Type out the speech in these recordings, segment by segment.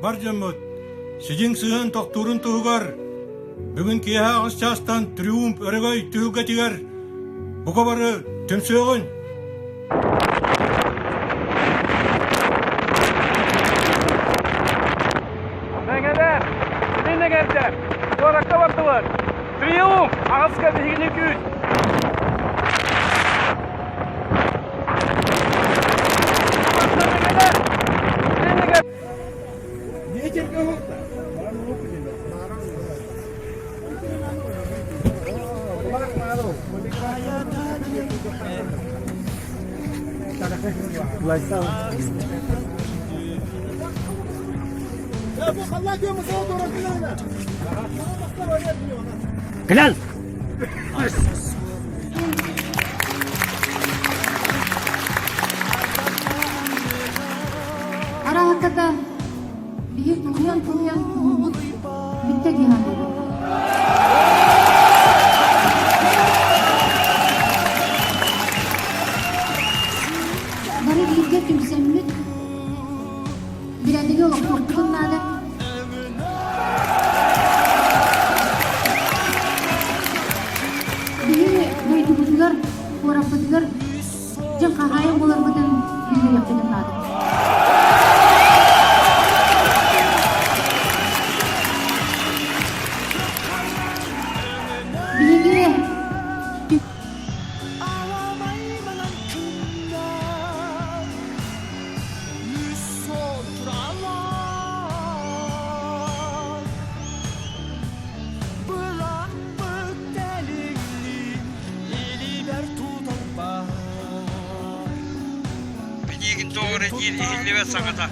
бар дьоммут, сидьиҥ сыһыан тохтуурун туһугар бүгүн киэһэ аҕыс чаастан Триумф өрөгөй түһүлгэтигэр бука бары түмсүөҕүн! Мэҥэлэр, илин эҥэрдэр, куоракка бардылар. Триумф аҕыска биһигини күүт! Кэлэн! Араһаката биһи тулуйан-тулуйан туһубут бүттэ дии саныыбын. Бары бииргэ түмсэммит бирээдэги олохтуохпутун наада. Биһи дойдубутугар, куораппытыгар дьон хаһаайын буоларбытын биллэриэхпитин наада. Биһиги Пинигин тоҕо эрэ диир иһиллибэт саҥата.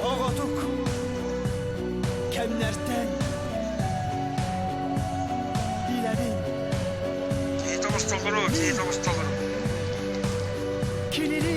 Оҕотук кэмнэртэн билэбин. Киһи тоҕус толору, киһи тоҕус толору. Кинини